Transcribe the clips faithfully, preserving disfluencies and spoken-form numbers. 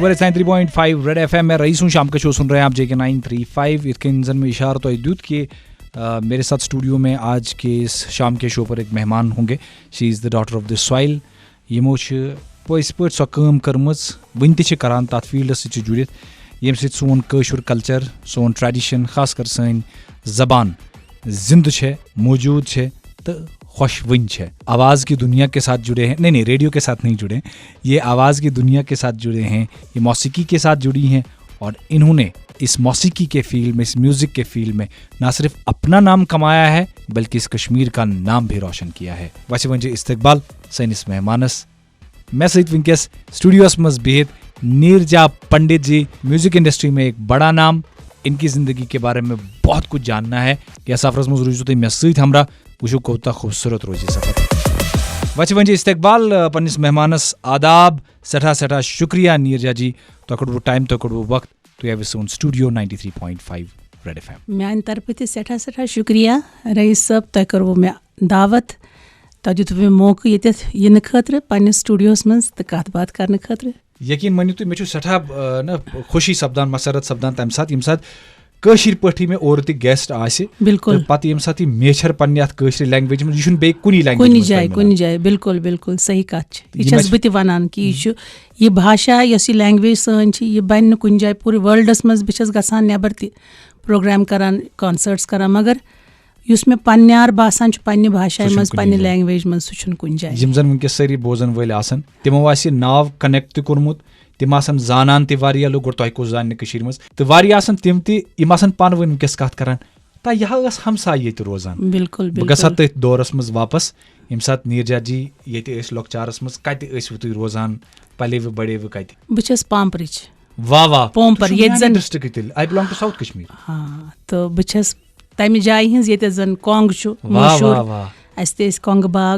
پر ninety three point five red FM ایم میں رئیس ہوں، شام کا شو سن رہے ہیں آپ جے کے نائن تھری فائیو۔ یِتھ کٔنۍ زن مےٚ اِشارٕ تۄہہِ دیُت کہِ، آ، میرے ساتھ اسٹوڈیو میں آج کے اس شام کے شو پر ایک مہمان ہوں گے۔ She is the daughter of the soil. یِمو چھِ پٔزۍ پٲٹھۍ سۄ کٲم کٔرمٕژ، وٕنہِ تہِ چھِ کران، تَتھ فیٖلڈَس سۭتۍ چھِ جُڑِتھ، ییٚمہِ سۭتۍ سون کٲشُر کلچر، سون ٹریڈیشن، خاص کر سٲنۍ زبان زندٕ چھےٚ، موجود چھےٚ تہٕ خۄش وٕنۍ چھےٚ۔ آواز کی دنیا کے ساتھ جڑے ہیں، نہیں نہیں، ریڈیو کے ساتھ نہیں جڑے، یہ آواز کی دنیا کے ساتھ جڑے ہیں، یہ موسیقی کے ساتھ جڑی ہیں، اور انہوں نے اس موسیقی کے فیلڈ میں، اس میوزک کے فیلڈ میں نہ صرف اپنا نام کمایا ہے، بلکہ اس کشمیر کا نام بھی روشن کیا ہے۔ وسہِ ونجہِ استقبال سٲنِس مہمانس، مےٚ سۭتۍ وٕنکیٚس اسٹوڈیوس منٛز بِہِتھ نیرجا پنڈت جی، میوزک انڈسٹری میں ایک بڑا نام۔ ان کی زندگی کے بارے میں بہت کچھ جاننا ہے۔ یتھ سفرس منٛز روٗزِو تُہۍ مےٚ سۭتۍ ہمراہ، وٕچھِو کوٗتاہ خوٗبصوٗرت روزِ یہِ سفر۔ وۄنۍ چھِ وۄنۍ چھِ استقبال، آ، پننِس مہمانس۔ آداب، سٮ۪ٹھاہ سٮ۪ٹھاہ شُکریہ نیرجا جی، تۄہہِ کوٚڑوٕ ٹایم، تۄہہِ کوٚڑوٕ وقت، تُہۍ آیوٕ سون studio ninety three point five red FM ایم۔ میانہِ طرفہٕ تہِ سٮ۪ٹھاہ سٮ۪ٹھاہ شُکریہ رئیس صٲب، تۄہہِ کوٚروٕ مےٚ دعوت، تۄہہِ دیُتوٕ مےٚ موقعہٕ ییٚتٮ۪تھ یِنہٕ خٲطرٕ پننِس اسٹوڈیوس منٛز تہٕ کتھ باتھ کرنہٕ خٲطرٕ۔ یقین مٲنِو تُہۍ، مےٚ چھُ سٮ۪ٹھاہ، آ، نہ، خوشی سپدان، مسرت سپدان تمہِ ساتہٕ، ییٚمہِ ساتہٕ کٲشِر پٲٹھی مےٚ اورٕ تہِ گیسٹ آسہِ۔ بِلکُل۔ تہٕ پتہٕ ییٚمہِ ساتہٕ یہِ میچھر پننہِ اتھ کٲشرِ لینگویج منٛز، یہِ چھُنہٕ بیٚیہِ کُنی لینگویج کُنہِ منٛز جایہِ، تۄہہِ کُنہِ مِلان۔ جایہِ، بِلکُل، بِلکُل، صحیح کتھ چھِ۔ یہِ یِم چھَس اَسہِ بہٕ تہِ ونان کہِ یہِ چھُ، یہِ بھاشا، یۄس یہِ لینگویج سٲنۍ چھِ، یہِ بنہِ نہٕ کُنہِ جایہِ پوٗرٕ ورلڈس منٛز۔ بہٕ چھَس گژھان نٮ۪بر تہِ پروگرام کران، کنسرٹس کران، مگر یُس مےٚ پننہِ آرٕ باسان چھُ پننہِ بھاشایہِ سُہ چھُنہٕ منٛز، کُنی پننہِ جایہِ۔ لینگویج منٛز، سُہ چھُنہٕ کُنہِ جایہِ۔ یِم زن وٕنکیٚس سٲری بوزن وٲلۍ آسن، تِمو آسہِ یہِ ناو کنیکٹ تہِ کوٚرمُت، تِم آسن زانان تہِ واریاہ لُکھ، گۄڈٕ تۄہہِ کُس زانہِ نہٕ کٔشیٖرِ منٛز، تہٕ واریاہ آسن تِم تہِ، یِم آسن پانہٕ ؤنۍ وٕنکیٚس کتھ کران، تا یہِ ہا ٲس ہمساے ییٚتہِ روزان۔ بِلکُل، بہٕ گژھٕ ہا بِلکُل۔ تٔتھۍ دورس منٛز واپس، ییٚمہِ ساتہٕ نیٖرجا جی ییٚتہِ ٲسۍ لۄکچارس منٛز، کتہِ ٲسوٕ تُہۍ روزان، پلے وٕ بڑے وٕ کتہِ؟ بہٕ چھَس پامپرٕچ۔ واہ واہ۔ پومپر، تُہۍ چھِو ییٚتہِ میانہِ زن ڈسٹرکٹ تیٚلہِ۔ I belong to South Kashmir۔ ہاں، تہٕ بہٕ چھَس تَمہِ جایہِ ہٕنٛز ییٚتٮ۪تھ زَن کۄنٛگ چھُ واہ، مشہوٗر۔ واہ، واہ۔ اَسہِ تہِ ٲسۍ کۄنٛگہٕ باغ۔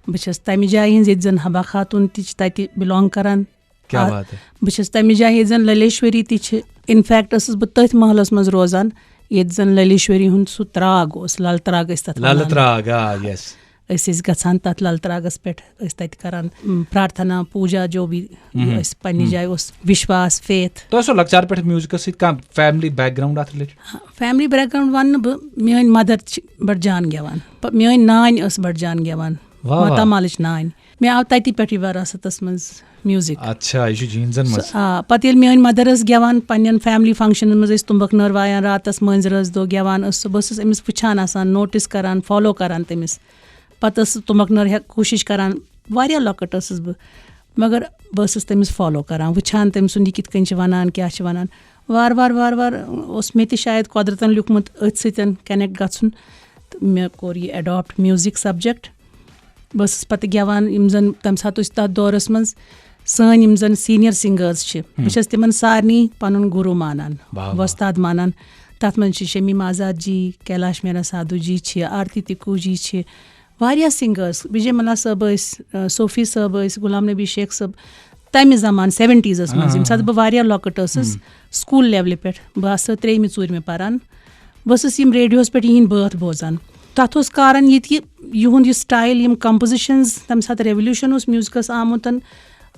بہٕ چھَس تَمہِ جایہِ ہٕنٛز ییٚتہِ زَن حبہ خاتوٗن تہِ چھِ تَتہِ بِلانٛگ کَران۔ کیا آ، بات ہے۔ بہٕ چھَس تَمہِ جایہِ ییٚتہِ زَن للیشوری تہِ چھِ۔ اِنفیکٹ ٲسٕس بہٕ تٔتھۍ محلَس منٛز روزان، ییٚتہِ زَن للیشوری ہُنٛد سُہ ترٛاگ اوس، لل ترٛاگ ٲسۍ تَتھ لل وَنان۔ ترٛاگ، آ، یس۔ أسۍ ٲسۍ گژھان تَتھ لل ترٛاگَس پٮ۪ٹھ، ٲسۍ تَتہِ کَران، م، پرٛارتھنا، پوٗجا، جو بھی مہم۔ ٲسۍ پنٛنہِ مہم۔ جایہِ اوس وِشواس، فیتھ۔ تۄہہِ اوسوٕ لۄکچار پٮ۪ٹھ میوٗزکَس سۭتۍ کانٛہہ فیملی بیک گراوُنٛڈ اَتھ رِلیٹڈ؟ فیملی بیک گراوُنٛڈ وَنہٕ نہٕ بہٕ، میٛٲنۍ مَدَر چھِ بَڑٕ جان گٮ۪وان، پَ-، میٛٲنۍ نانۍ ٲس بَڑٕ جان گٮ۪وان، واہ، واہ۔ ماتامالٕچ نانۍ۔ مےٚ آو تَتی پٮ۪ٹھٕے وراثتَس منٛز میوٗزِک۔ اچھا، یہِ چھُ جیٖنزَن سُہ، منٛز۔ آ، پَتہٕ ییٚلہِ میٛٲنۍ مَدَر ٲس گٮ۪وان، پنٛنٮ۪ن فیملی فنٛکشَنَن منٛز ٲسۍ تُمبَکھ نٲر وایان راتَس، مٲنٛزِ رٲژ دۄہ گٮ۪وان ٲس سُہ، بہٕ ٲسٕس أمِس وٕچھان آسان، نوٹِس کَران، فالو کَران تٔمِس۔ پَتہٕ ٲسٕس تُمبَکھ نٲر ہٮ۪ک-، کوٗشِش کَران، واریاہ لۄکٕٹ ٲسٕس بہٕ، مگر بہٕ ٲسٕس تٔمِس فالو کَران، وٕچھان تٔمۍ سُنٛد یہِ کِتھ کٔنۍ چھِ وَنان، کیٛاہ چھِ وَنان۔ وارٕ وارٕ، وارٕ وارٕ اوس مےٚ تہِ شاید قۄدرَتَن لیوٗکھمُت أتھۍ سۭتۍ کَنٮ۪کٹ گژھُن، تہٕ مےٚ کوٚر یہِ اٮ۪ڈاپٹ میوٗزِک سَبجَکٹ۔ بہٕ ٲسٕس پَتہٕ گٮ۪وان، یِم زَن تَمہِ ساتہٕ ٲسۍ تَتھ دورَس منٛز سٲنۍ یِم زَن سیٖنیَر سِنٛگٲرٕز چھِ، بہٕ ہم۔ چھَس تِمَن سارنٕے پَنُن گُروٗ مانان، واہ، واہ۔ وۄستاد مانان۔ تَتھ منٛز چھِ شمیٖم آزاد جی، کیلاش میرا سادھو جی چھِ، آرتی تِکوٗ جی چھِ، واریاہ سِنٛگٲرٕز، وِجے ملا صٲب ٲسۍ، آ، صوفی صٲب ٲسۍ، غلام نبی شیخ صٲب، تَمہِ زمانہٕ سیوَنٹیٖزَس منٛز، آ۔ ییٚمہِ ساتہٕ بہٕ واریاہ لۄکٕٹ ٲسٕس، ہم۔ سکوٗل لیولہِ پٮ۪ٹھ، بہٕ آسہٕ ترٛیٚیِمہِ ژوٗرمہِ پَران، بہٕ ٲسٕس یِم ریڈیوَس پٮ۪ٹھ یِہِنٛدۍ بٲتھ بوزان۔ تَتھ اوس کارَن یہِ تہِ کہِ یِہُنٛد یہِ سٹایِل، یِم کمپوزِشنٕز، تَمہِ ساتہٕ ریولیوشن اوس میوٗزکَس آمُت،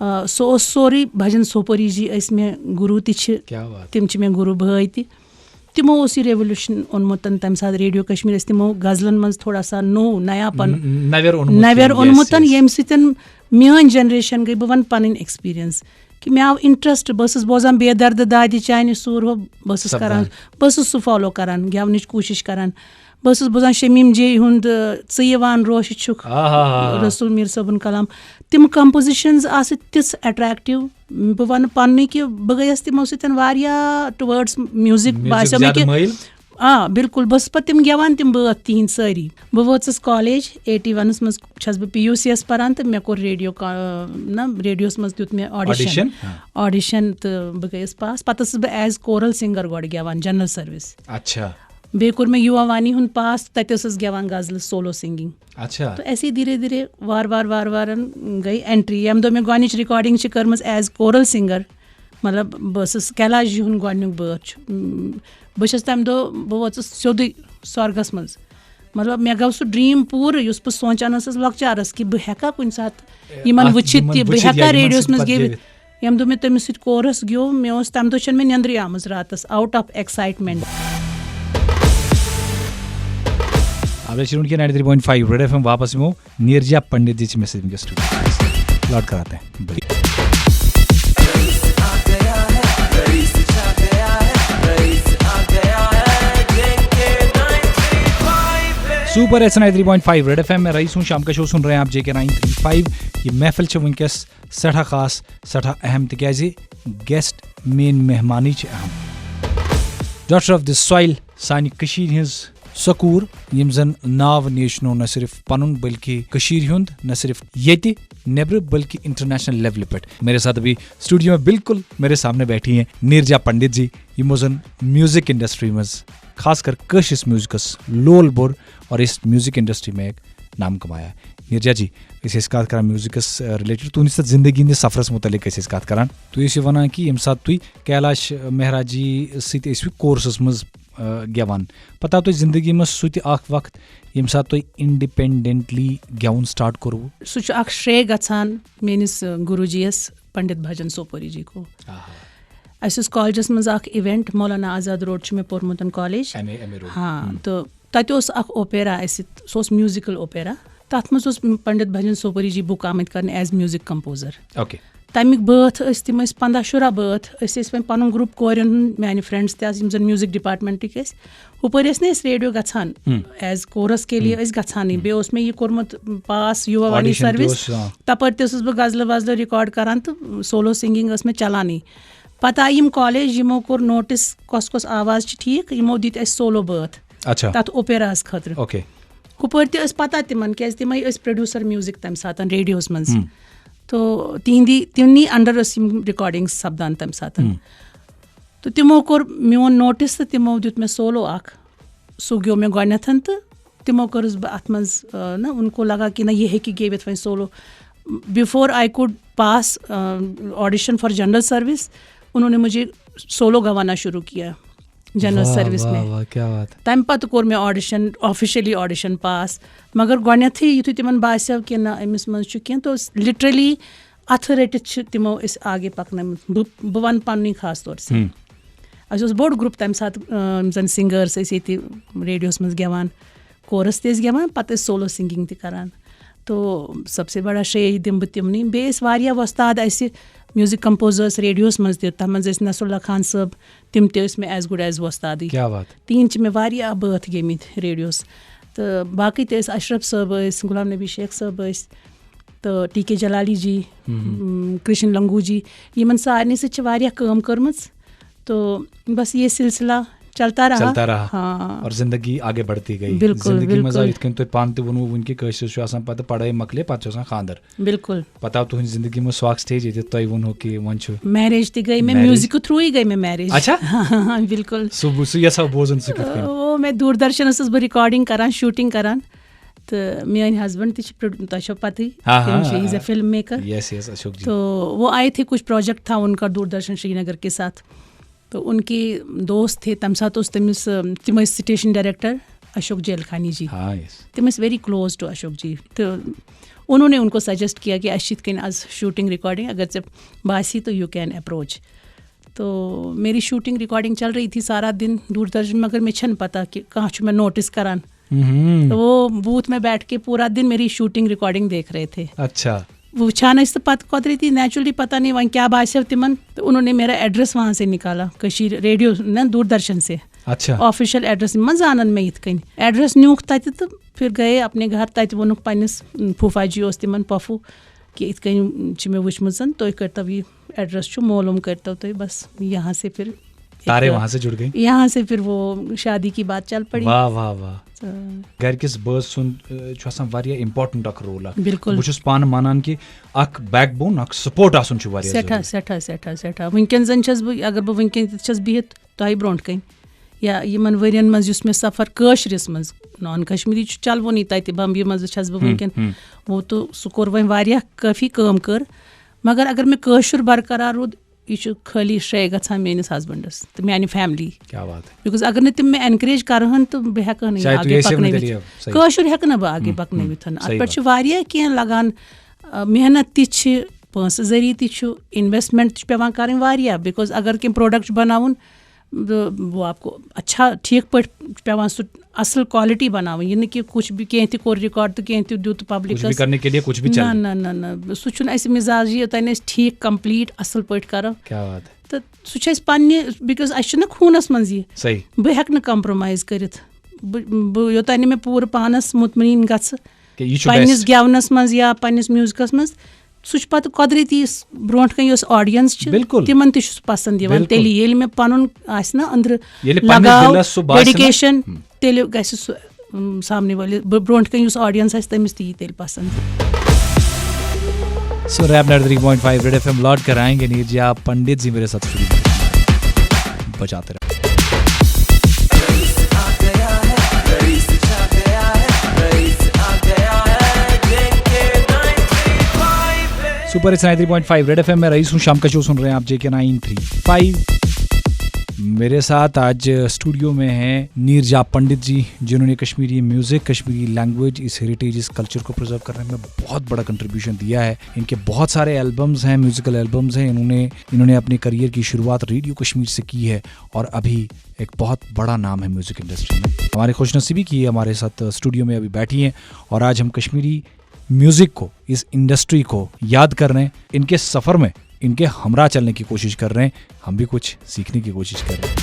آ، سُہ اوس سورُے۔ بھجن سوپوری جی ٲسۍ مےٚ گُروٗ تہِ چھِ، کیا بات۔ تِم چھِ مےٚ گُروٗ بھٲے تہِ۔ تِمو اوس یہِ ریولیوشن اوٚنمُت تَمہِ ساتہٕ، ریڈیو کشمیر ٲسۍ تِمو غزلن منٛز تھوڑا سا نوٚو نیا پن ن-، نویر اوٚنمُت نویر تٔمۍ، اوٚنمُت، yes، yes۔ ییٚمہِ سۭتۍ میٲنۍ جنریشن گٔے، بہٕ وَنہٕ پَنٕنۍ ایکسپیرینس کہِ مےٚ آو انٹرسٹ، بہٕ ٲسٕس بوزان بے دردٕ دادِ چانہِ سوٗر ہو، بہٕ ٲسٕس سپدان۔ کران، بہٕ ٲسٕس سُہ فالو کران، گٮ۪ونٕچ کوٗشِش کران۔ بہٕ ٲسٕس بوزان شمیٖم جے ہُنٛد، آ، ژٕ یِوان روشہِ چھُکھ، آ ہا ہا ہا۔ رسول میٖر صٲبُن کلام۔ تِم کمپوزِشنز آسہٕ تِژھ اٹریکٹو، بہٕ وَنہٕ پَننُے کہِ بہٕ گٔیَس تِمو سۭتۍ واریاہ ٹُوٲڈٕس میوٗزِک، میوٗزِک باسیو مےٚ زیادٕ کہِ مٲیِل۔ آ، بِلکُل، بہٕ ٲسٕس پَتہٕ تِم گٮ۪وان، تِم بٲتھ تِہِنٛدۍ سٲری۔ بہٕ وٲژٕس کالج ایٹی وَنَس منٛز، چھَس بہٕ پی یوٗ سی یَس پَران تہٕ مےٚ کوٚر ریڈیو کا-، نہ، ریڈیوَس منٛز دیُت مےٚ آڈیشن۔ آڈیشن؟ ہاں۔ آڈیشن تہٕ بہٕ گٔیَس پاس۔ پَتہٕ ٲسٕس بہٕ ایز کورل سِنگر گۄڈٕ گٮ۪وان، جنرل سروِس۔ اچھا۔ بیٚیہِ کوٚر مےٚ یوٗوا وانی ہُنٛد پاس، تَتہِ ٲسٕس گٮ۪وان غزلہٕ، سولو سِنگِنٛگ۔ اچھا۔ تہٕ ایسے دھیرے دھیرے وارٕ وارٕ وارٕ وارٕ گٔے entry۔ ییٚمہِ دۄہ مےٚ گۄڈٕنِچ recording چھِ کٔرمٕژ as choral singer، مطلب، بہٕ ٲسٕس کیلاش جی ہُنٛد گۄڈٕنیُک بٲتھ چھُ، م، بہٕ چھَس تَمہِ دۄہ، بہٕ وٲژٕس سیوٚدُے سۄرگَس منٛز۔ مطلب، مےٚ گوٚو سُہ dream پوٗرٕ، یُس بہٕ سونٛچان ٲسٕس لۄکچارَس کہِ بہٕ ہٮ۪کا کُنہِ ساتہٕ یِمَن اَتھ وٕچھِتھ یِمَن تہِ، بہٕ وٕچھِتھ یا ہٮ۪کا یِمَن ریڈیوَس سۭتۍ منٛز پَتہٕ گٮ۪وِتھ۔ گٮ۪وِتھ۔ ییٚمہِ دۄہ مےٚ تٔمِس سۭتۍ کورس گیو، مےٚ اوس تَمہِ دۄہ چھَنہٕ مےٚ نیٚنٛدرٕے آمٕژ راتَس، out of excitement. آپ نے چیونٹ کیا ninety three point five red FM ایم۔ واپس یِمو نیرجا پنڈت جی چھِ مےٚ سۭتۍ وٕنکیٚس سٹوڈیوَس منٛز۔ لوٹ کر آتے ہیں۔ Super eight ninety three point five red FM ایم، میں رئیس ہوں، شام کا شو سن رہے ہیں آپ جے کے نائن تھری فائیو۔ یہ محفل چھِ وٕنکیٚس سٮ۪ٹھاہ خاص، سٮ۪ٹھاہ اہم، تِکیازِ گیسٹ، مین مہمانٕے چھِ اہم۔ Daughter of the soil، سانہِ کٔشیٖرِ ہٕنٛز سۄ کوٗر، ییٚمۍ زن ناو نیشنو نہ صرف پنُن بلکہِ کٔشیٖرِ ہُنٛد، نہ صرف ییٚتہِ نیبرٕ بلکہِ انٹرنیشنل لیولہِ پٮ۪ٹھ۔ میرے ساتھ ابھی اسٹوڈیو میں بالکل میرے سامنے بیٹھی ہیں نیرجا پنڈت جی، یِمو زن میوزک انڈسٹری منٛز، خاص کر کٲشرِس میوزکس لول بوٚر اور اس میوزک انڈسٹری میں ایک نام کمایا۔ نیرجا جی، أسۍ ٲسۍ کتھ کران میوزکس، آ، ریلیٹڈ، تُہنٛدِس تتھ زندگی ہٕنٛدِس سفرس متعلق ٲسۍ أسۍ کتھ کران۔ تُہۍ ٲسِو ونان کہِ ییٚمہِ ساتہٕ تُہۍ کیلاش مہراج جی سۭتۍ ٲسِو کورسس منٛز، آ، گٮ۪وان، پتہٕ آو تۄہہِ زندگی منٛز سُہ تہِ اکھ وقت ییٚمہِ ساتہٕ تُہۍ انڈیپینڈنٹلی گٮ۪وُن سٹارٹ کوٚروٕ؟ سُہ چھُ اکھ شرے گژھان میٲنِس، آ، گروجی یس پنڈت بھجن سوپوری جی کو۔ اَسہِ اوس کالجس منٛز اکھ ایونٹ، مولانا آزاد روڈ چھُ مےٚ پوٚرمُت college. M A, M A road. ہاں، تہٕ تَتہِ اوس اکھ اوپیرا اَسہِ، سُہ اوس میوزیکل اوپیرا۔ تَتھ منٛز اوس پنڈت بھجن سوپوری جی بُک آمٕتۍ کرنہٕ as music composer۔ اوکے۔ تَمیُک بٲتھ ٲسۍ، تِم ٲسۍ پنٛداہ شُراہ بٲتھ۔ أسۍ ٲسۍ وۄنۍ پَنُن گروپ کورٮ۪ن ہُنٛد، میانہِ فرینڈس تہِ آسہٕ، یِم زَن میوزک ڈپارٹمنٹٕکۍ ٲسۍ۔ ہُپٲرۍ ٲسۍ نہٕ أسۍ ریڈیو گژھان، ہُم۔ As کورس کے لیے ٲسۍ گژھانٕے۔ بیٚیہِ اوس مےٚ یہِ کوٚرمُت پاس یوٗوا وانی آڈیشن تہِ سروس۔ اوس، آ۔ تَپٲرۍ تہِ ٲسٕس بہٕ غزلہٕ وزلہٕ ریکارڈ کران تہٕ سولو سنگنگ ٲس مےٚ چلانٕے۔ پَتہٕ آیہِ یِم کالج، یِمو کوٚر نوٹس کۄس کۄس آواز چھِ ٹھیٖک، یِمو دِتۍ اَسہِ سولو بٲتھ اچھا۔ تَتھ اوپیراہَس خٲطرٕ۔ اوکے۔ ہُپٲرۍ تہِ ٲسۍ پَتہ تِمن، کیازِ تِمے ٲسۍ پروڈیوسر میوزک تَمہِ ساتہٕ ریڈیوس منٛز۔ ہُم۔ تو تِہندی، تِمنٕے انڈر ٲسۍ یِم ریکارڈنگ سپدان تَمہِ ساتہٕ۔ ہُم۔ تہٕ تِمو کوٚر میون نوٹس تہٕ تِمو دیُت مےٚ سولو اکھ۔ سُہ گیو مےٚ گۄڈٕنیتھ تہٕ تِمو کٔرٕس بہٕ اَتھ منٛز، آ، نہ، ان کو لگا کہ نہ، یہ ہیٚکہِ گیوِتھ وۄنۍ solo. Before I could pass, آ، audition for general service, انہوں نے مجھے سولو گوانا شروع کیا جنرل واہ، سروس واہ، میں۔ واہ، کیا بات۔ تَمہِ پَتہٕ کوٚر مےٚ آڈیشن، آفیشلی آڈیشن پاس، مگر گۄڈٕنیتھٕے یُتھُے تِمن باسیو کہ نہ، أمِس منٛز چھُ کینٛہہ، تو literally اَتھٕ رٔٹِتھ چھِ تِمو أسۍ آگے پَکنٲومٕتۍ۔ بہٕ، بہٕ وَنہٕ پَننُے خاص طور سے۔ ہم۔ اَسہِ اوس بوٚڑ گروپ تَمہِ ساتہٕ، آ، یِم زَن سِنٛگٲرٕس ٲسۍ ییٚتہِ ریڈیوَس منٛز گٮ۪وان، کورَس تہِ ٲسۍ گٮ۪وان، پَتہٕ ٲسۍ سولو سِنٛگِنٛگ تہِ کَران۔ تو سب سے بڑا شرٛے دِمہٕ بہٕ تِمنٕے۔ بیٚیہِ ٲسۍ واریاہ وۄستاد اَسہِ میوٗزِک کمپوزٲرٕس ریڈیوَس منٛز تہِ، تَتھ منٛز ٲسۍ نصراللہ خان صٲب، تِم تہِ ٲسۍ مےٚ as good as وۄستادٕے۔ کیا بات۔ تِہِنٛدۍ چھِ مےٚ واریاہ بٲتھ گیٚمٕتۍ ریڈیوَس۔ تہٕ باقٕے تہِ ٲسۍ، اشرف صٲب ٲسۍ، غلام نبی شیخ صٲب ٲسۍ، تہٕ ٹی کے جلالی جی، ہم۔ م، کرشن لنگو جی، یِمن سارنٕے سۭتۍ چھِ واریاہ کٲم کٔرمٕژ۔ تو بس یہ سلسلہ چلتا رہا۔ چلتا رہا۔ ہاں۔ اور زندگی آگے بڑھتی گئی۔ بالکل، زندگی منٛز آو بالکل۔ یِتھ کٔنۍ تۄہہِ پانہٕ تہِ ووٚنوُ، وٕنہِ کہِ کٲنٛسہِ چھُ آسان پتہٕ پڑٲے مۄکلے، پتہٕ چھُ آسان خانٛدر۔ بالکل۔ پتہٕ آو تُہنٛدِ زندگی منٛز سُہ اکھ سٹیج ییٚتہِ تۄہہِ ووٚنوُ کہِ وۄنۍ چھُ مٮ۪ریج تہِ گٔے مےٚ، میریج۔ میوٗزِکہٕ تھروٗ گٔے مےٚ مٮ۪ریج۔ اچھا؟ بالکل۔ سُہ بہٕ، سُہ یژھا بوزُن، سُہ کِتھ کٔنۍ؟ او، مےٚ دوٗردرشنس ٲسٕس بہٕ ریکارڈنگ کران، شوٗٹنگ کران۔ تہٕ میٲنۍ ہسبینڈ تہِ چھِ پرو-، تۄہہِ چھو پتہٕے، ہاں، تِم ہاں، چھِ، he's a ہاں۔ Film maker۔ Yes, yes، Ashok جی۔ تو وہ آئے تھے کچھ پروجیکٹ تھا ان کا دوردرشن شری نگر کے ساتھ۔ تو ان کے دوست تھے، تَمہِ ساتہٕ اوس تٔمِس، تِم ٲسۍ سٹیشن ڈائریکٹر اشوک جیلخانی جی۔ ہاں، yes۔ تِم ٲسۍ very close to اشوک جی۔ تو انہوں نے ان کو سجیسٹ کیا کہ اَسہِ چھِ یِتھ کٔنۍ آز شوٗٹنگ ریکارڈنگ، اگر ژےٚ باسی تو you can approach۔ تو میری شوٹنگ ریکارڈنگ چل رہی تھی سارا دن دوردرشن، مگر مےٚ چھَنہٕ پتہ کہ کانٛہہ چھُ مےٚ نوٹس کران۔ ہم۔ تو وہ بوتھ میں بیٹھ کے پورا دن میری شوٹنگ ریکارڈنگ دیکھ رہے تھے۔ اچھا۔ وٕچھان ٲسۍ تہٕ پتہٕ قۄدرٔتی نیچرلی پتہ نہیں وۄنۍ کیٛاہ باسیو تِمن، تو انہوں نے میرا ایڈریس وہاں سے نکالا، کٔشیٖر ریڈیو نہ دوردرشن سے۔ اچھا۔ آفیشل ایڈریس، مہ زانن مےٚ یِتھ کٔنۍ۔ ایڈریس نیوٗکھ تتہِ تہٕ پھر گٔیے اپنے گھر، تتہِ ووٚنُکھ پننِس، م، پھوٗفا جی اوس تِمن پۄپھوٗ کہ یِتھ کٔنۍ چھِ مےٚ وٕچھمٕژ، تُہۍ کٔرتو یہِ ایڈریس چھُ معلوم کٔرتو تُہۍ، بس یہاں سے پھر تارے ایک وہاں سے جڑ گئی۔ یہاں سے پھر وہ شادی کی بات چل پڑی۔ واہ، واہ، واہ۔ تہٕ گرِکِس بٲژ سُنٛد، ٲ، چھُ آسان واریاہ امپورٹنٹ اکھ رول اکھ۔ بالکل۔ بہٕ چھُس پانہٕ مانان کہِ اکھ بیک بون، اکھ سپورٹ آسُن چھُ واریاہ سٮ۪ٹھاہ، ضروٗری۔ سٮ۪ٹھاہ، سٮ۪ٹھاہ، سٮ۪ٹھاہ۔ وٕنکیٚن زن چھَس بہٕ، اگر بہٕ وٕنکیٚن تہِ چھَس بِہِتھ تۄہہِ برونٛٹھ کَنۍ، یا یِمن ؤرین منٛز یُس مےٚ سفر کٲشرِس منٛز، نان کشمیٖری چھُ چلوٕنٕے تَتہِ، بمبیہِ منٛز چھَس بہٕ ہُم، وٕنکیٚن۔ ہُم۔ وہ تو سُہ کوٚر وۄنۍ واریاہ کٲفی کٲم کٔر، مگر اگر مےٚ کٲشُر برقرار روٗد، یہِ چھُ خٲلی شرے گژھان میٲنِس ہسبنڈس تہٕ میانہِ فیملی۔ کیا بات ہے۔ Because اگر نہٕ تِم مےٚ انکریج کرٕہن تہٕ بہٕ ہٮ۪کہٕ ہن یہِ چاہے تُہۍ آگے ٲسِو نہٕ پکنٲوِتھ۔ تیٚلہِ یہِ صحیح۔ کٲشُر ہٮ۪کہٕ نہٕ بہٕ آگے ہُم، ہُم، پکنٲوِتھ۔ اتھ صحیح پٮ۪ٹھ بات۔ چھِ واریاہ کینٛہہ لگان، آ، محنت تہِ چھِ، پونٛسہٕ ذٔریعہٕ تہِ چھُ، اِنویسٹمٮ۪نٛٹ تہِ چھُ پٮ۪وان کَرٕنۍ واریاہ، بِکاز اگر کینٛہہ پرٛوڈَکٹ چھُ بَناوُن، تہٕ وہ آپ کو اچھا، ٹھیٖک پٲٹھۍ چھُ پٮ۪وان سُہ اَصٕل کالٹی بَناوٕنۍ، یہِ نہٕ کہِ کُچھ بھی کینٛہہ تہِ کوٚر ریکارڈ تہٕ کینٛہہ تہِ دیُت پبلِکَس۔ کُچھ بھی کرنے کے لیے کُچھ بھی نہ، چل۔ نہ، نہ، نہ، سُہ چھُنہٕ اَسہِ مِزاج، یوٚتام نہٕ أسۍ ٹھیٖک کمپلیٖٹ اَصٕل پٲٹھۍ کَرو۔ کیا بات ہے۔ تہٕ سُہ چھُ اَسہِ پنٛنہِ، بِکاز اَسہِ چھُنہ خوٗنَس منٛز یہِ۔ صحیح۔ بہٕ ہٮ۪کہٕ نہٕ کمپرومایز کٔرِتھ۔ بہٕ، بہٕ، یوٚتام نہٕ مےٚ پوٗرٕ پانَس مطمئن گژھٕ، کہ یہِ چھُ پنٛنِس best۔ گٮ۪ونَس منٛز یا پنٛنِس میوٗزکَس منٛز، سُہ چھُ پَتہٕ قۄدرٔتی، یُس برونٛٹھ کَنہِ یۄس آڈینس چھِ، بِلکُل۔ تِمَن تہِ چھُ سُہ پَسنٛد یِوان۔ بِلکُل۔ تیٚلہِ ییٚلہِ مےٚ پَنُن آسہِ نا أنٛدرٕ ییٚلہِ پنٛنِس لگاو، دِلَس سُہ باسہِ نا۔ ڈیڈیکیشن، ہم۔ تیٚلہِ گژھِ سُہ، اُم، سامنے وٲلِس، بر-، برونٛٹھ کَنہِ یُس آڈینس آسہِ، تٔمِس تہِ یی تیٚلہِ پَسنٛد۔ So wrap ninety three point five Red F M lord کرایں گے نیرجا پنڈت جی میرے ساتھ اسٹوڈیو میں۔ بجاتے رہو۔ Super Hits ninety three point five Red F M میں رئیس ہوں، شام کا شو سن رہے ہیں آپ J K nine three five۔ मेरे साथ आज स्टूडियो में हैं नीरजा पंडित जी, जिन्होंने कश्मीरी म्यूज़िक, कश्मीरी लैंग्वेज, इस हेरिटेज, इस कल्चर को प्रिजर्व करने में बहुत बड़ा कंट्रीब्यूशन दिया है। इनके बहुत सारे एल्बम्स हैं, म्यूज़िकल एल्बम्स हैं। इन्होंने इन्होंने अपने करियर की शुरुआत रेडियो कश्मीर से की है और अभी एक बहुत बड़ा नाम है म्यूज़िक इंडस्ट्री में। हमारी खुशनसीबी कि ये हमारे साथ स्टूडियो में अभी बैठी हैं और आज हम कश्मीरी म्यूज़िक को, इस इंडस्ट्री को याद कर रहे हैं, इनके सफ़र में इनके हमराह चलने की कोशिश कर रहे हैं, हम भी कुछ सीखने की कोशिश कर रहे हैं।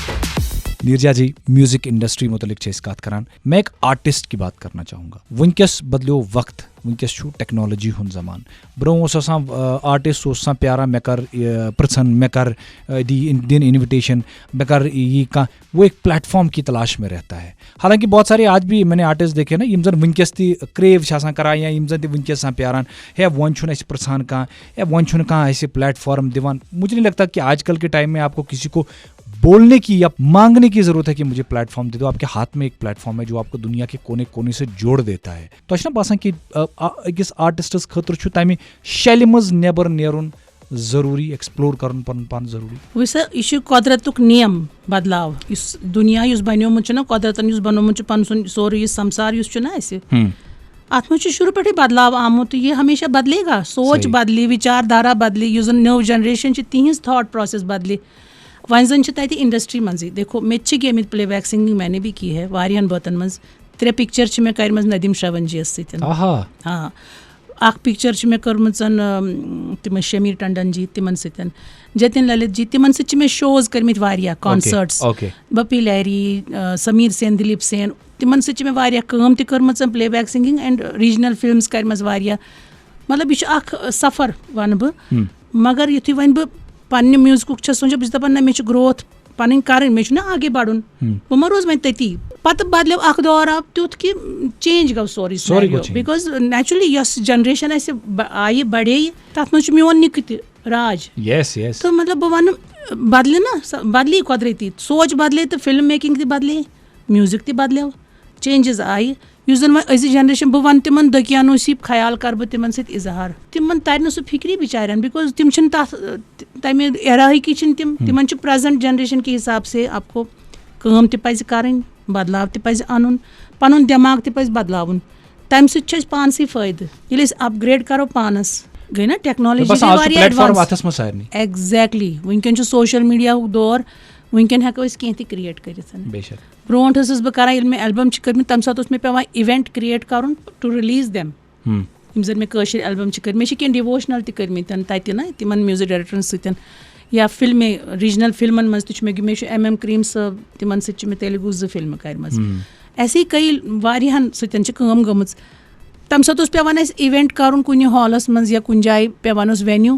नीरजा जी, म्यूज़िक इंडस्ट्री मुतलिक छे इस बात करान, मैं एक आर्टिस्ट की बात करना चाहूँगा। वनकस बदलियो वक्त, वनकस छु टेक्नोलॉजी हुन जमान। ब्रोह ओस आसान, अ, आर्टिस्ट ओस आसान प्यारा, मैं कर, अ, पृथन, मैं कर, अ, दी इन-, दिन इनविटेशन, मैं कर ये का, वो एक प्लेटफॉर्म की तलाश में रहता है। हालांकि बहुत सारे आज भी मैंने आर्टिस्ट देखे ना, यम जन वनकस ती क्रेव छे आसान करा या यम जन ती वनकस आसान प्यारान, है वन छु न ऐसे पृथन का, है वन छु न का ऐसे प्लेटफॉर्म दीवान। मुझे नहीं लगता कि आजकल के टाइम में आपको किसी को बोलने की या मांगने की ज़रूरत है कि मुझे प्लेटफॉर्म दे दो। आपके हाथ में एक प्लेटफॉर्म है जो आपको दुनिया के कोने कोने से जोड़ देता है। तो अच्छा ना बासान कि, अ, आ-, अकिस आर्टिस्टस खतर छु तमी शैली मज नेबर नेरुन ज़रूरी, एक्सप्लोर करन पन पन ज़रूरी। वैसे इशु कुदरतुक नियम बदलाव, इस दुनिया युस बनियोमुत छु ना, कुदरतन युस बनोमुत छु, पन सुन सोर युस संसार युस छु ना ऐसे। हम्म। اتھ منٛز چھُ شروع پٮ۪ٹھٕے بدلاو آمُت، یہ ہمیشہ بدلے گا۔ سوچ صحیح۔ بدلی، وچار دھارا بدلی، یُس زن نٔو جنریشن چھِ، تِہنٛز تھاٹ پروسیس بدلی۔ وۄنۍ زن چھِ تتہِ انڈسٹری منٛزٕے، دیکھو، مےٚ تہِ چھِ گیمٕتۍ پلے بیک سنگنگ، میں نے بھی کی ہے واریاہن بٲتن منٛز۔ ترٛےٚ پکچر چھِ مےٚ کٔرمٕژ ندیم شرون جی یس سۭتۍ۔ آہا۔ ہاں، اکھ پکچر چھِ مےٚ کٔرمٕژ، ام، تِمن شمیر ٹنڈن جی، تِمن سۭتۍ، جتن للت جی، تِمن سۭتۍ چھِ مےٚ شوز کٔرمٕتۍ واریاہ، okay, concerts. Okay. Bappi Lohri, آ، سمیر سین، دلیپ سین، تِمن سۭتۍ چھِ مےٚ واریاہ کٲم تہِ کٔرمٕژ، play back singing and regional films کٔرمٕژ واریاہ۔ مطلب، یہِ چھُ اکھ سفر، ونہٕ بہٕ۔ ہم۔ مگر یُتھُے وۄنۍ بہٕ پننہِ میوٗزکُک چھَس سونٛچان، بہٕ چھَس دَپان، نہ، مےٚ چھِ گروتھ پنٕنۍ کَرٕنۍ، مےٚ چھُنہ آگے بڑُن۔ ہم۔ بہٕ ما روزٕ وۄنۍ تٔتی۔ پتہٕ بدلیو اکھ دور، آو تیُتھ کہِ چینج گوٚو سورُے سورُے گوٚو سینیریو، چینج۔ بیکاز نیچرلی یۄس جنریشن اَسہِ ب-، آیہِ، بڑے، تتھ منٛز چھُ میون نِکہٕ تہِ راج۔ یس، یس۔ تہٕ مطلب، بہٕ ونہٕ، بدلہِ نا، سۄ بدلی قۄدرٔتی، سوچ بدلے تہٕ فلم میکنگ تہِ بدلے، میوٗزک تہِ بدلیو، چینجز آیہِ۔ یُس زن وۄنۍ أزِچ جنریشن، بہٕ ونہٕ تِمن دقیانوسی خیال کرٕ بہٕ تِمن سۭتۍ اظہار۔ تِمن ترِ نہٕ سُہ فکری بچارٮ۪ن، بیکاز تِم چھِنہٕ تتھ، تمہِ ایراہٕکی چھِنہٕ تِم۔ ہم۔ تِمن چھُ پریزنٹ جنریشن کے حساب سے آپ کو کٲم تہِ پزِ کرٕنۍ، بدلاو تہِ پزِ انُن، پنُن دٮ۪ماغ تہِ پزِ بدلاوُن۔ تمہِ سۭتۍ چھُ اسہِ پانسٕے فٲیدٕ۔ ییٚلہِ أسۍ اپگریڈ کرو پانس، گٔے نا ٹیکنالوجی، مےٚ باسان گٔے آز چھُ واریاہ پلیٹ فارم ایڈوانس۔ اتھس منٛز سارنٕے۔ ایگزیکٹلی، وٕنکیٚن چھُ سوشل میڈیاہُک دور، وٕنکیٚن ہٮ۪کو أسۍ کینٛہہ تہِ کریٹ کٔرِتھ۔ بے شک۔ برونٛٹھ ٲسٕس بہٕ کران، ییٚلہِ مےٚ البم چھِ کٔرمٕتۍ، تمہِ ساتہٕ اوس مےٚ پٮ۪وان ایونٹ کریٹ کرُن ٹو ریلیز دیم۔ ہم۔ یِم زن مےٚ کٲشِر البم چھِ کٔرمٕتۍ، مےٚ چھِ کینٛہہ ڈیووشنل تہِ کٔرمٕتۍ تتہِ نا، تِمن میوٗزک ڈایریکٹرن سۭتۍ، یا فلمہِ، ریجنل فلمن منٛز تہِ چھُ مےٚ، مےٚ چھُ ایم ایم کریم صٲب، تِمن سۭتۍ چھِ مےٚ تیلگو زٕ فلمہٕ کرِمژٕ۔ ہم۔ ایسے کئی واریاہن سۭتۍ چھِ کٲم گٔمٕژ۔ تمہِ ساتہٕ اوس پٮ۪وان اسہِ ایونٹ کرُن کُنہِ ہالس منٛز یا کُنہِ جایہِ، پٮ۪وان اوس وینیو،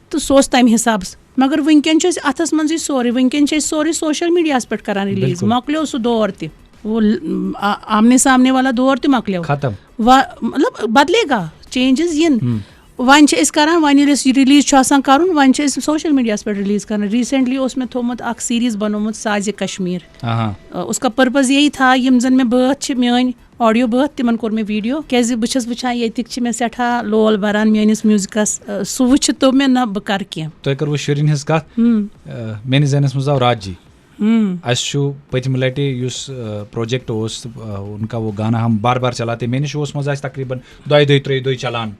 تہٕ سُہ اوس تمہِ حسابہٕ۔ مگر وٕنکیٚن چھُ اسہِ اتھس منٛزٕے سورُے، وٕنکیٚن چھِ أسۍ سورُے سوشل میڈیاہس پٮ۪ٹھ کران ریلیز۔ بِلکُل۔ مۄکلیو سُہ دور تہِ، وہ ل-، آ-، آمنے سامنے والا دور تہِ مۄکلیو۔ ختم۔ وا-، مطلب، بدلے گا، چینجز یِن۔ ہم۔ وۄنۍ چھِ أسۍ کران، وۄنۍ ییٚلہِ أسۍ یہِ ریلیز چھُ آسان کرُن، وۄنۍ چھِ أسۍ سوشل میڈیاہس پٮ۪ٹھ ریلیز کران۔ ریسنٹلی اوس مےٚ تھوٚومُت اکھ سیریز بنوومُت سازِ کشمیر۔ آہا۔ آ، اس کا پرپز یہی تھا، یِم زن مےٚ بٲتھ چھِ میٲنۍ، آڈیو بٲتھ، تِمن کوٚر مےٚ ویڈیو، کیازِ بہٕ چھَس وٕچھان ییٚتِکۍ چھِ مےٚ سٮ۪ٹھاہ لول بَران میٲنِس میوٗزکَس۔ آ، سُہ وٕچھِتھ توٚگ مےٚ، نہ، بہٕ کَرٕ کینٛہہ۔ تۄہہِ کٔروٕ شُرٮ۪ن ہٕنٛز کَتھ؟ ہم۔ آ، میٲنِس ذہنَس منٛز آو راج جی۔ اَسہِ چھُ پٔتمہِ لَٹہِ یُس پروجیکٹ اوس، ان کا وہ گانا ہم بار بار چلاتے، مےٚ نِش اوس منٛزٕ اَسہِ تقریٖباً دۄیہِ دۄہہِ ترٛیٚیہِ دۄہہِ چلان،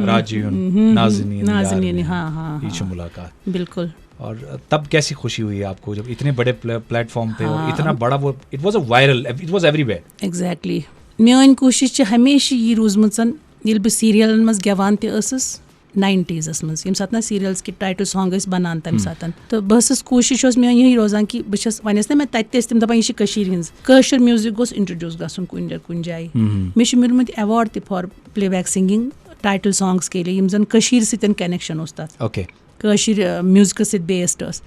راجیٖوُن، نازنیٖن، نازنیٖن، یار میٛانہِ، ہاں، ہاں، یہِ چھِ ہاں۔ مُلاقات۔ بالکل۔ اور تب کیسی خوشی ہوئی آپ کو جب اتنے بڑے پلیٹ فارم پہ اور ہاں۔ اتنا بڑا وہ، it was a viral, it was everywhere. Exactly. میٲنۍ کوٗشِش چھِ ہمیشہِ یی روٗزمٕژ، ییٚلہِ بہٕ سیٖریلَن منٛز گٮ۪وان تہِ ٲسٕس ناینٹیٖزَس منٛز، ییٚمہِ ساتہٕ نہ سیٖریلَس کہِ ٹایٹل سانگ ٲسۍ بَنان تَمہِ ساتہٕ، تہٕ بہٕ ٲسٕس، کوٗشِش ٲس میٲنۍ یِہے روزان کہِ بہٕ چھَس، وۄنۍ ٲسۍ نہ مےٚ تَتہِ تہِ ٲسۍ تِم دَپان یہِ چھِ کٔشیٖر ہِنٛز، کٲشُر میوٗزِک گوٚژھ اِنٹرڈیوٗس گژھُن کُنہِ جایہِ کُنہِ جایہِ۔ مےٚ چھُ میوٗلمُت ایوارڈ تہِ for playback singing title songs کے لیے، یِم زَن کٔشیٖرِ سۭتۍ کنیکشن اوس تَتھ۔ اوکے۔ کٲشِر، آ، میوٗزکَس سۭتۍ بیسڈ ٲس۔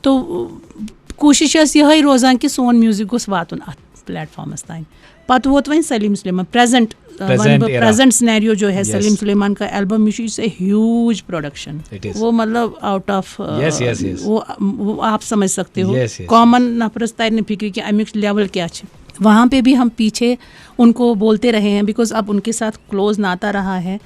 تو، آ، کوٗشِش ٲس یِہے روزان کہِ سون میوٗزِک گوٚژھ واتُن اَتھ پلیٹ فارمَس تام۔ پَتہٕ ووت وۄنۍ سلیٖم سُلیمان، پریزنٹ، آ، وَنہٕ Present بہٕ، era. پریزنٹ سینیریو جو ہے Yes. سلیٖم سُلیمان کا البم، یہِ چھُ، it's a huge production. It is. وہ مطلب آؤٹ آف، آ، Yes, yes, yes. وہ، وہ آپ سمجھ سکتے ہو، Yes, yes. کامن نفرَس تَرِ نہٕ فِکرِ کہِ اَمیُک لیول کیٛاہ چھِ۔ وہاں پہ بھی ہم پیچھے ان کو بولتے رہے ہیں، بیکاز اب ان کے ساتھ کلوز ناتا رہا ہے۔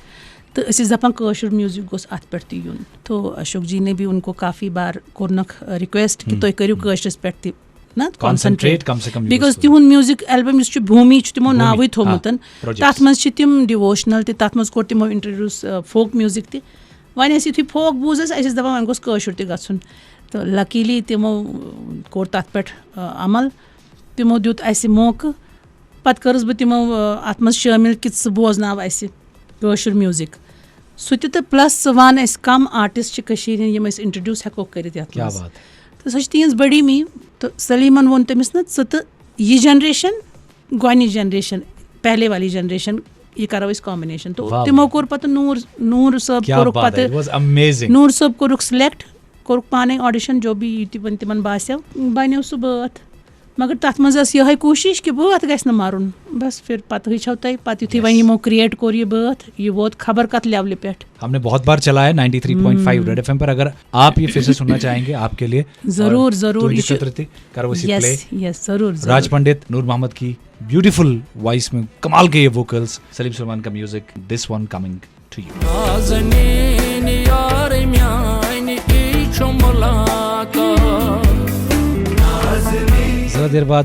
تہٕ أسۍ ٲسۍ دَپان کٲشُر میوٗزِک گوٚژھ اَتھ پٮ۪ٹھ تہِ یُن۔ تو اشوک جی نے بھی ان کو کافی بار کوٚرنکھ ریکویسٹ کہِ تُہۍ کٔرِو کٲشرِس پٮ۪ٹھ تہِ نا Concentrate کم سے کم یہِ بیکاز گوٚژھ تِہُنٛد میوٗزِک البم یُس چھُ بھوٗمی چھُ تِمو بھوٗمی، ناوٕے ہاں، تھوٚمُت۔ projects. تَتھ منٛز چھِ تِم ڈِووشنل تہِ، تَتھ منٛز کوٚر تِمو انٹروڈیوس فوک میوٗزِک تہِ۔ وۄنۍ اَسہِ یُتھُے فوک بوٗز اَسہِ، اَسہِ ٲسۍ دَپان وۄنۍ گوٚژھ کٲشُر تہِ گژھُن۔ تہٕ لکیلی تِمو کوٚر تَتھ پٮ۪ٹھ، آ، عمل۔ تِمو دیُت اَسہِ موقعہٕ۔ پَتہٕ کٔرٕس بہٕ تِمو، آ، اَتھ منٛز شٲمِل کہِ ژٕ بوزناو اَسہِ کٲشُر میوٗزِک۔ سُہ تہِ تہٕ پلس ژٕ وَن اَسہِ کَم آرٹسٹ چھِ کٔشیٖرِ ہِنٛدۍ یِم أسۍ انٹرڈیوس ہٮ۪کو کٔرِتھ یَتھ کیا منٛز۔ بات۔ تہٕ سۄ چھِ تِہِنٛز بٔڑی می۔ تہٕ سلیٖمَن ووٚن تٔمِس نہ، ژٕ تہٕ یہِ جنریشن، گۄڈٕنِچ جنریشن، پہلے والی جنریشن، یہِ کَرو أسۍ کامبِنیشن۔ تہٕ واہ، تِمو واہ۔ کوٚر پَتہٕ نوٗر، نوٗر صٲب کیا کوٚرُکھ بات ہے، پَتہٕ، it was amazing. نوٗر صٲب کوٚرُکھ سِلیکٹ، کوٚرُکھ پانے آڈیشن، جو بھی یہِ تہِ وۄنۍ تِمن باسیو، بنیو سُہ بٲتھ۔ مگر تَتھ منٛز ٲس یِہے کوٗشِش کہِ بٲتھ گژھِ نہٕ مَرُن۔ بس پھر پَتہٕ ہیٚچھو تۄہہِ، پَتہٕ یُتھُے وۄنۍ یِمو کریٹ کوٚر یہِ بٲتھ، یہِ ووت خبر کَتھ لیولہِ پٮ۪ٹھ۔ ہم نے بہت بار چلایا ہے ninety three point five red FM ایم پر، اگر آپ یہ پھر سے سننا چاہیں گے آپ کے لیے، ضرور، اور ضرور، تُہنٛدِ یہِ چھُ، خٲطرٕ تہِ کرو أسۍ یہِ یس، پلے۔ یس، ضرور، ضرور۔ راج پنڈت، نور محمد کی بیوٹیفل وائس میں کمال کے یہ ووکلز، سلیم سلیمان کا music, this one coming to you. نازنین یار میانہِ، یی چھُ ملاقات۔ ذرا دیر بعد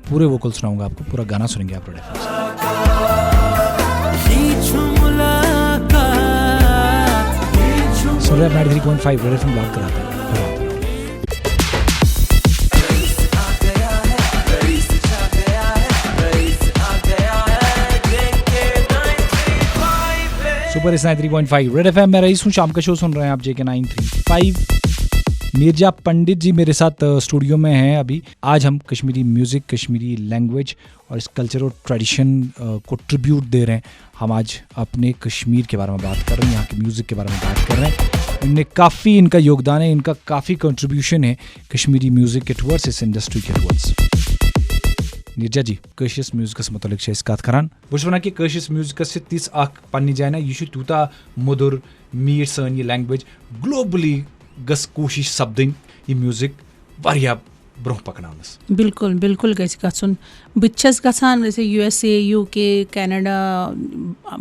پورے ووکل سناؤں گا آپ کو، پورا گانا سنیں گے آپ ریڈ ایف ایم سے۔ یی چھُ ملاقات۔ سن رہے ہیں ninety three point five red FM ایم، بات کراتے ہیں۔ Super hits nine three point five red FM, मैं रईस हूँ। शाम का शो सुन रहे हैं आप JK nine three five. Neerja Pandit ji मेरे साथ, अ, स्टूडियो में हैं अभी। आज हम कश्मीरी म्यूज़िक, कश्मीरी लैंग्वेज और इस कल्चर और ट्रेडिशन, अ, को ट्रिब्यूट दे रहे हैं। हम आज अपने कश्मीर के बारे में बात कर रहे हैं, यहाँ के म्यूज़िक के बारे में बात कर रहे हैं। इनने काफ़ी, इनका योगदान है, इनका काफ़ी कंट्रीब्यूशन है कश्मीरी म्यूज़िक के टुवर्ड्स, इस इंडस्ट्री के टुवर्ड्स। नीरजा जी, کٲشرِس میوٗزِکَس مُتعلِق چھِ أسۍ کَتھ کَران۔ بہٕ چھُس وَنان کہِ کٲشرِس میوٗزِکَس چھِ تِژھ اَکھ پَنٕنہِ جایہِ نہ، یہِ چھُ تیوٗتاہ مٔدُر، میٖٹھ سٲنۍ یہِ لینگویج۔ گلوبلی گٔژھ کوٗشِش سَپدٕنۍ یہِ میوٗزِک واریاہ برونٛہہ پَکناونَس۔ بِلکُل، بِلکُل گژھِ گژھُن۔ بہٕ تہِ چھَس گژھان، جیسے U S A, U K, Canada,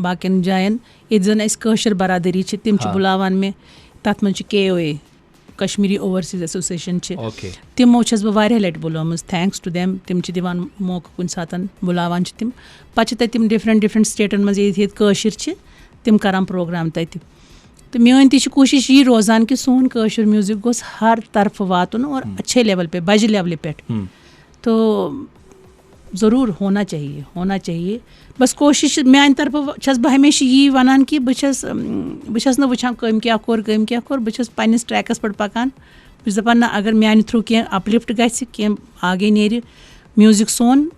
باقیَن جایَن، ییٚتہِ زَن اَسہِ کٲشِر برادٔری چھِ، تِم چھِ ہاں۔ بُلاوان مےٚ۔ تَتھ منٛز چھِ کے او اے، کشمیٖری اوورسیٖز ایسوسیشن چھِ۔ اوکے۔ تِمو چھَس بہٕ واریاہ لَٹہِ بُلٲومٕژ، تھینکس ٹو دیم، تِم چھِ دِوان موقعہٕ کُنہِ ساتَن، بُلاوان چھِ تِم۔ پَتہٕ چھِ تَتہِ تِم ڈِفرنٹ ڈِفرنٹ سٹیٹَن منٛز، ییٚتہِ ییٚتہِ کٲشِر چھِ، تِم کَران پروگرام تَتہِ۔ تہٕ میٲنۍ تہِ چھِ کوٗشِش یی روزان کہِ سون کٲشُر میوٗزِک گوٚژھ ہر طرفہٕ واتُن اور اچھے لیول پہ، بجہِ لیولہِ پٮ۪ٹھ۔ تو ضروٗر ہونا چاہیے، ہونا چاہیے۔ بس کوٗشِش چھِ، میانہِ طرفہٕ چھَس بہٕ ہمیشہِ یی وَنان کہِ بہٕ چھَس، اۭں، بہٕ چھَس نہٕ وٕچھان کٔمۍ کیٛاہ کوٚر، کٔمۍ کیٛاہ کوٚر، بہٕ چھَس پننِس ٹریکَس پٮ۪ٹھ پَکان۔ بہٕ چھَس دَپان نہ، اگر میانہِ تھرٛوٗ کینٛہہ اپلفٹ گژھِ، کینٛہہ آگے نیرِ، میوٗزِک سون،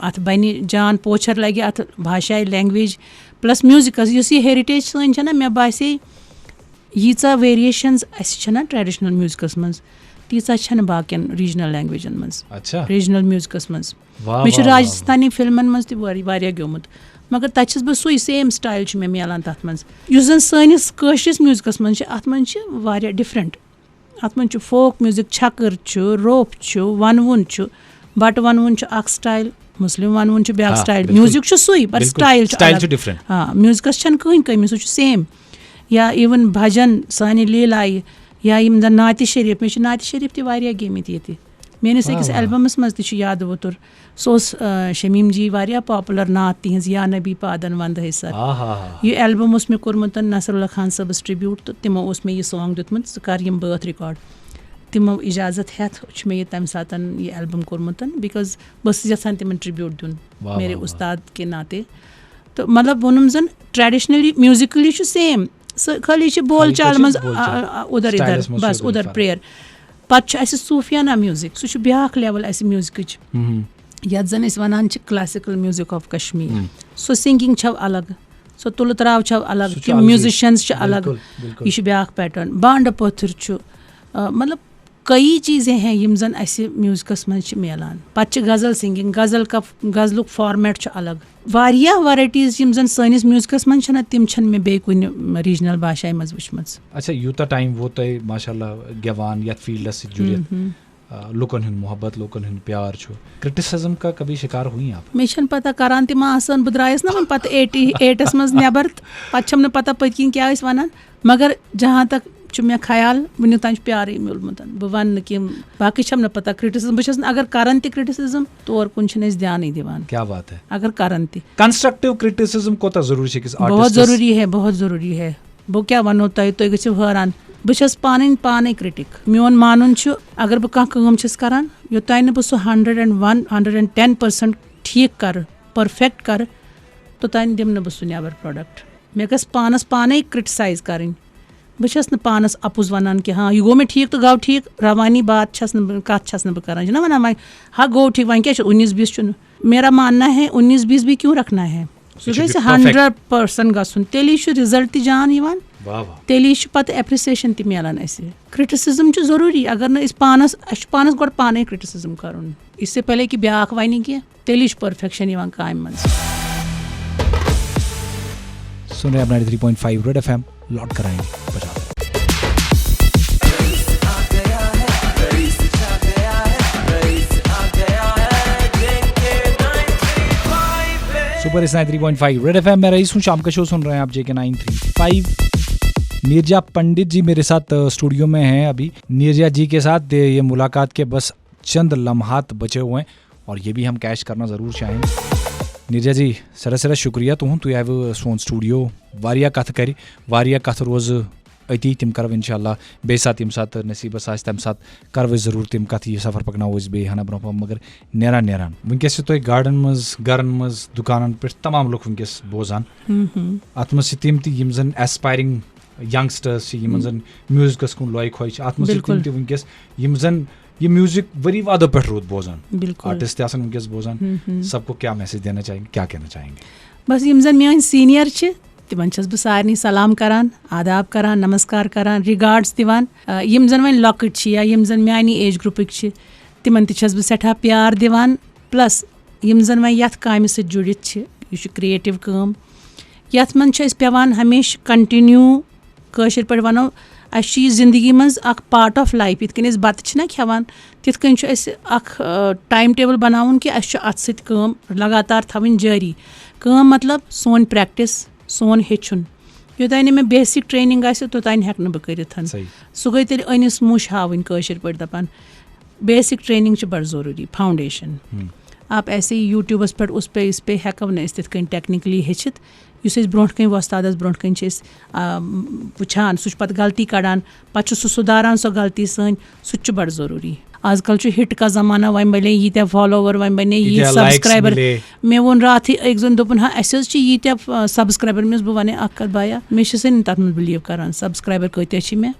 اَتھ بَنہِ جان پوچھر لَگہِ، اَتھ بھاشایہِ، لینگویج پلس میوٗزِکَس، یُس یہِ ہیرِٹیج سٲنۍ چھَنہ، مےٚ باسے ییٖژاہ ویریشنز اَسہِ چھَنہ ٹریڈیشنل میوٗزِکَس منٛز، تیٖژاہ چھَنہٕ باقین ریجنل لینگویجن منٛز، اچھا۔ ریجنل میوٗزِکَس منٛز۔ واہ، مےٚ چھُ واہ، واہ۔ راجستھانی فلمن منٛز تہِ واریاہ، واریاہ گیومُت، مگر تَتہِ چھَس بہٕ سُے سیم سٹایل چھُ مےٚ میلان تَتھ منٛز۔ یُس زَن سٲنِس کٲشرِس میوٗزِکَس منٛز چھِ، اَتھ منٛز چھِ واریاہ ڈِفرنٹ۔ اَتھ منٛز چھُ فوک میوٗزِک، چھکٕر چھُ، روٚف چھُ، وَنوُن چھُ، بَٹہٕ وَنوُن چھُ اَکھ سٹایل، مُسلِم وَنوُن چھُ بیٛاکھ آ، سٹایل۔ بِلکُل۔ میوٗزِک چھُ سُے، بَٹ بِلکُل۔ سٹایل چھُ سٹایل الگ۔ چھُ ڈِفرنٹ۔ آ، میوٗزِکَس چھَنہٕ کٕہٕنۍ کٔمی، سُہ چھُ سیم۔ یا ایون بھجن، سانہِ لیلایہِ، یا یِم زَن نعتِ شریٖف، مےٚ چھِ نعتِ شریٖف تہِ واریاہ گیٚمٕتۍ ییٚتہِ۔ میٲنِس أکِس البمس منٛز تہِ چھُ یاد ووتُر، سُہ اوس، آ، شمیٖم جی واریاہ پاپولر نعت تِہنٛز، یا نبی پادن وندٕ ہے سر۔ آ ہا ہا۔ یہِ البم اوس مےٚ کوٚرمُت نصر اللہ خان صٲبس ٹربیوٹ، تہٕ تِمو اوس مےٚ یہِ سانگ دیُتمُت، ژٕ کر یِم بٲتھ ریکارڈ۔ تِمو اجازت ہٮ۪تھ چھُ مےٚ یہِ تمہِ ساتن یہِ البم کوٚرمُت، because بہٕ ٲسٕس یژھان تِمن ٹربیوٹ دیُن واہ، میرے واہ، واہ۔ استاد کے ناطے۔ تہٕ مطلب ووٚنُم زن traditionally musically چھُ same، سُہ خٲلی چھِ بول خٲلی چال چھِ منٛز بول چال۔ آ، آ، اُدھر اِدھر، Styleس منٛز چھُ بس اُدھر اُدھر فرق۔ prayer۔ پتہٕ چھُ اَسہِ صوٗفیانہ میوٗزک، سُہ چھُ بیٛاکھ لیول اَسہِ میوٗزکٕچ، مہم۔ یَتھ زَن أسۍ وَنان چھِ classical music of Kashmir۔ ہم۔ سۄ singing چھَو الگ، سۄ تُلہٕ تراو چھَو الگ، سُہ چھُ تِم الگٕے۔ musicians چھِ الگ۔ بِلکُل، بِلکُل۔ یہِ چھُ بیٛاکھ pattern۔ بانڈٕ پٲتھٕر چھُ، آ، مطلب کئی چیزیں ہیں یِم زَن اَسہِ میوٗزکَس منٛز چھِ میلان۔ پَتہٕ چھِ غزل singing، غزل کا، غزلُک format چھُ الگ۔ واریاہ varieties یِم زَن سٲنِس میوٗزکَس منٛز چھَنہ، تِم چھَنہٕ مےٚ بیٚیہِ کُنہِ regional بھاشایہِ منٛز وٕچھمٕژ۔ اچھا، یوٗتاہ ٹایم ووت تۄہہِ ماشاء اللہ گٮ۪وان یَتھ فیٖلڈَس سۭتۍ جُڑِتھ، ہم۔ آ، لُکَن ہُنٛد محبت، لُکَن ہُنٛد پیار چھُ، کرٹیسزم کا کبھی شکار ہوئی آپ؟ مےٚ چھَنہٕ پتہ، کران تہِ ما آسان، بہٕ درٛایَس نہ وۄنۍ پتہٕ ایٹی ایٹَس منٛز نٮ۪بر، پتہٕ چھَم نہٕ پتہ پٔتۍ کِنۍ کیٛاہ ٲسۍ وَنان، مگر جہاں تک چھُ مےٚ خیال وٕنیُک تام چھُ پیارٕے میوٗلمُت۔ بہٕ وَنہٕ نہٕ کہِ باقٕے چھَم نہٕ پتہ، کرٹیسزم بہٕ چھَس نہٕ، اگر کران تہِ کرٹیسزم تور کُن چھِنہٕ أسۍ دیانٕے دِوان۔ کیا بات ہے۔ اگر کران تہِ۔ کنسٹرکٹیو کرٹیسزم کوتاہ ضروٗری چھِ أکِس بہت آرٹسٹس؟ ضروٗری ہے، بہت ضروٗری ہے۔ بہٕ کیٛاہ وَنو تۄہہِ، تُہۍ گٔژھِو حٲران۔ بہٕ چھَس پانٕے پانَے کرٹک۔ میون مانُن چھُ، اگر بہٕ کانٛہہ کٲم چھَس کران، یوٚتام نہٕ بہٕ سُہ hundred and one، hundred and ten percent ٹھیٖک کرٕ، perfect کرٕ، توٚتام دِمہٕ نہٕ بہٕ سُہ نٮ۪بر product۔ مےٚ گژھِ پانَس پانَے criticize کرٕنۍ۔ بہٕ چھَس نہٕ پانَس اَپُز وَنان کہِ ہاں، یہِ گوٚو مےٚ ٹھیٖک تہٕ گوٚو ٹھیٖک، روانی بات چھَس نہٕ بہٕ، کَتھ چھَس نہٕ بہٕ کران۔ چھِنہ وَنان وۄنۍ، ہا گوٚو ٹھیٖک، وۄنۍ کیٛاہ چھُ، اُنیٖس بیٖس چھُنہٕ۔ میرا ماننا ہے، اُنیٖس بیٖس بھی کیوں رکھنا ہے؟ سُہ یہِ چھُ گژھِ perfect۔ ہنڈریڈ پٔرسنٹ گژھُن، تیٚلی چھُ result تہِ جان یِوان، واہ واہ۔ تیٚلی چھُ پتہٕ appreciation تہِ میلان اَسہِ۔ Criticism چھُ ضروٗری، اگر نہٕ أسۍ پانَس، اَسہِ چھُ پانَس گۄڈٕ پانَے criticism کرُن، اس سے پہلے کہ بیٛاکھ وَنہِ کینٛہہ، تیٚلی چھُ perfection یِوان کامہِ منٛز۔ सुन रहे हैं आप ninety three point five Red F M, लौट कर आएंगे बजा। Super hits ninety three point five Red F M, मैं रईस हूँ, शाम का शो सुन रहे हैं आप J K nine three five। Neerja Pandit ji मेरे साथ, अ, स्टूडियो में हैं अभी। नीरजा जी के साथ, ये, ये मुलाकात के बस चंद लम्हात बचे हुए हैं और ये भी हम कैच करना ज़रूर चाहेंगे। नीरजा जी, सरा सरा शुक्रिया तुहंद, तुह आयु सोन स्टूडियो। वारिया कथ करि, वारिया कथ रोज अति, तिम करव इंशाल्लाह। बे साथ, यम साथ नसीबस आस, तम साथ करव जरूर तिम कथ। ये सफर पकनाव अस बे हना ब्रोह, मगर नेरान नेरान वनकस से तोह गाड़न मज, गरन मज, दुकानन पे तमाम लोग वनकस बोजान। अत मज से तिम ति यम जन aspiring youngsters छि, यमन जन म्यूजिकस कुन लॉय खोय छि, अत मज छि तिम बिल्कुल। ति वनकस यम जन ये म्यूजिक वरी वादो पे रोद बोजान। बिल्कुल। आर्टिस्ट आसन वनकस बोजान। सबको क्या मैसेज देना चाहेंगे, क्या कहना चाहेंगे? بس یِم زَن میٲنۍ senior چھِ، تِمن چھَس بہٕ سارنٕے سلام کران، آداب کران، نمسکار کران، regards دِوان۔ آ، یِم زَن وۄنۍ لۄکٕٹۍ چھِ یا یِم زَن میانہِ age groupٕکۍ چھِ، تِمن تہِ چھَس بہٕ سٮ۪ٹھاہ پیار دِوان۔ Plus یِم زَن وۄنۍ یَتھ کامہِ سۭتۍ جُڑِتھ چھِ، یہِ چھُ creative کٲم، یَتھ منٛز چھُ اَسہِ پٮ۪وان ہمیشہٕ continue، کٲشِر پٲٹھۍ وَنو، اَسہِ چھُ یہِ زِندگی منٛز اکھ part of life۔ یِتھ کٔنۍ أسۍ بَتہٕ چھِنہ کھٮ۪وان، تِتھ کٔنۍ چھُ اَسہِ اکھ، آ، time table بَناوُن کہِ اَسہِ چھُ اَتھ سۭتۍ کٲم لگاتار تھاوٕنۍ جٲری۔ کٲم مطلب سون practice، سون ہیٚچھُن۔ یوٚتام نہٕ مےٚ basic training آسہِ، توٚتام ہٮ۪کہٕ نہٕ بہٕ کٔرِتھ۔ صحیح۔ سُہ گٔے تیٚلہِ أنِس مُش ہاوٕنۍ، کٲشِر پٲٹھۍ دَپان۔ Basic training چھِ بَڑٕ ضروٗری، foundation۔ آپ ایسے ہی YouTube پٮ۪ٹھ اُس پے اِس پے ہٮ۪کو نہٕ أسۍ تِتھ کٔنۍ technically ہیٚچھِتھ۔ یُس أسۍ برونٛٹھ کَنہِ وۄستادَس برونٛٹھ کَنہِ چھِ أسۍ، آ، وٕچھان، سُہ چھُ پَتہٕ غلطی کَڑان، پَتہٕ چھُ سُہ سُدھاران سۄ غلطی سٲنۍ، سُہ تہِ چھُ بَڑٕ ضروٗری۔ آز کَل چھُ hit کا زمانہ، وۄنۍ بَنے ییٖتیٛاہ follower، وۄنۍ بَنے ییٖتیٛاہ ییٖتیٛاہ likes subscriber۔ مِلے۔ مےٚ ووٚن راتھٕے أکۍ زَن، دوٚپُن، ہا، اَسہِ حظ چھِ ییٖتیٛاہ، آ، subscriber۔ مےٚ اوس، بہٕ وَنے اَکھ کَتھ بایا، مےٚ چھِ سٲنی تَتھ منٛز believe کَران، subscriber کۭتیٛاہ چھِ مےٚ۔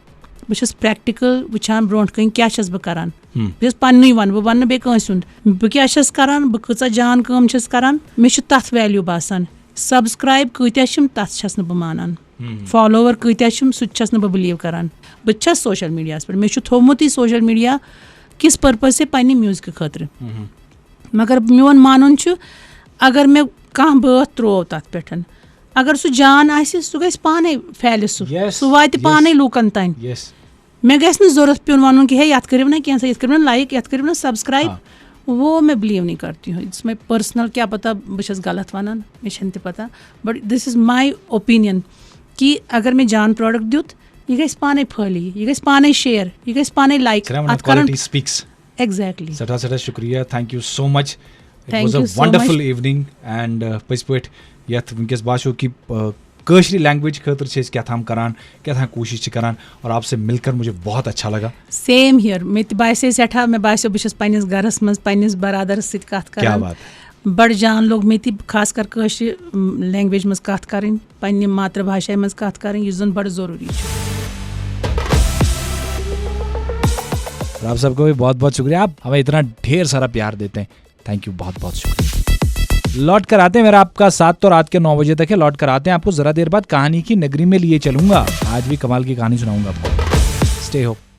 بہٕ چھَس practical وٕچھان برونٛٹھ کَنہِ کیٛاہ چھَس بہٕ کَران۔ بہٕ چھَس پَننُے وَنہٕ، بہٕ وَنہٕ نہٕ بیٚیہِ کٲنٛسہِ ہُنٛد۔ بہٕ کیٛاہ چھَس کَران، بہٕ کۭژاہ جان کٲم چھَس کَران، مےٚ چھُ تَتھ value باسان۔ Subscribe کۭتیٛاہ چھِم، تَتھ چھَس نہٕ بہٕ مانان۔ Follower کۭتیٛاہ چھِم، سُہ تہِ چھَس نہٕ بہٕ believe کَران۔ بہٕ تہِ چھَس social mediaہَس پٮ۪ٹھ، مےٚ چھُ تھوٚومُت یہِ social media کِس purposeسے، پنٛنہِ musicہٕ خٲطرٕ۔ مگر میون مانُن چھُ، اگر مےٚ کانٛہہ بٲتھ ترٛوو تَتھ پٮ۪ٹھ، اگر سُہ جان آسہِ، سُہ گژھِ پانَے پھیلہِ، سُہ، Yes، سُہ واتہِ yes۔ پانَے لوٗکَن تام۔ Yes۔ مےٚ گژھِ نہٕ ضوٚرَتھ پیوٚن وَنُن کہِ ہے، یَتھ کٔرِو نہ کینٛہہ، یَتھ کٔرِو نہ subscribe۔ ہاں۔ وہ میں believe نہیں کرتی ہوں، it's my personal، کیٛاہ پتہ بہٕ چھَس غلط وَنان، مےٚ چھَنہٕ تہِ پتہ، but this is my opinion کہِ اگر مےٚ جان product دیُت، یہِ گژھِ پانَے پھٲلی، یہِ گژھِ پانَے share، یہِ گژھِ پانَے like۔ چھِنہ وَنان اَتھ کَرَن quality speaks۔ ایگزیکٹلی۔ سٮ۪ٹھاہ سٮ۪ٹھاہ شُکریہ، thank you so much. It Thank was a you so wonderful much. Evening and پٔزۍ پٲٹھۍ یَتھ وٕنکیٚس باسیو کہِ کٲشرِ لینگویج خٲطرٕ چھِ أسۍ کیٛاہ تام کران، کیٛاہ تام کوٗشِش چھِ کران، اور آپ سے مل کر مجھے بہت اچھا لگا. Same here. مےٚ تہِ باسے سٮ۪ٹھاہ، مےٚ باسیو بہٕ چھَس پنٛنِس گَرَس منٛز پنٛنِس برادَرَس سۭتۍ کَتھ کیٛاہ کَران۔ بات. بَڑٕ جان لوٚگ مےٚ تہِ خاص کر کٲشرِ لینگویج منٛز کَتھ کَرٕنۍ، پنٛنہِ ماترِ بھاشایہِ منٛز کَتھ کَرٕنۍ، یُس زَن بَڑٕ ضروٗری چھُ۔ اور آپ سب کو بھی बहुत बहुत शुक्रिया, आप हमें इतना ढेर सारा प्यार देते हैं, thank you, बहुत बहुत शुक्रिया. लौट कर आते हैं, मेरा आपका साथ तो रात के नौ बजे तक है. लौट कर आते हैं, आपको जरा देर बाद कहानी की नगरी में लिए चलूंगा. आज भी कमाल की कहानी सुनाऊंगा आपको. Stay home.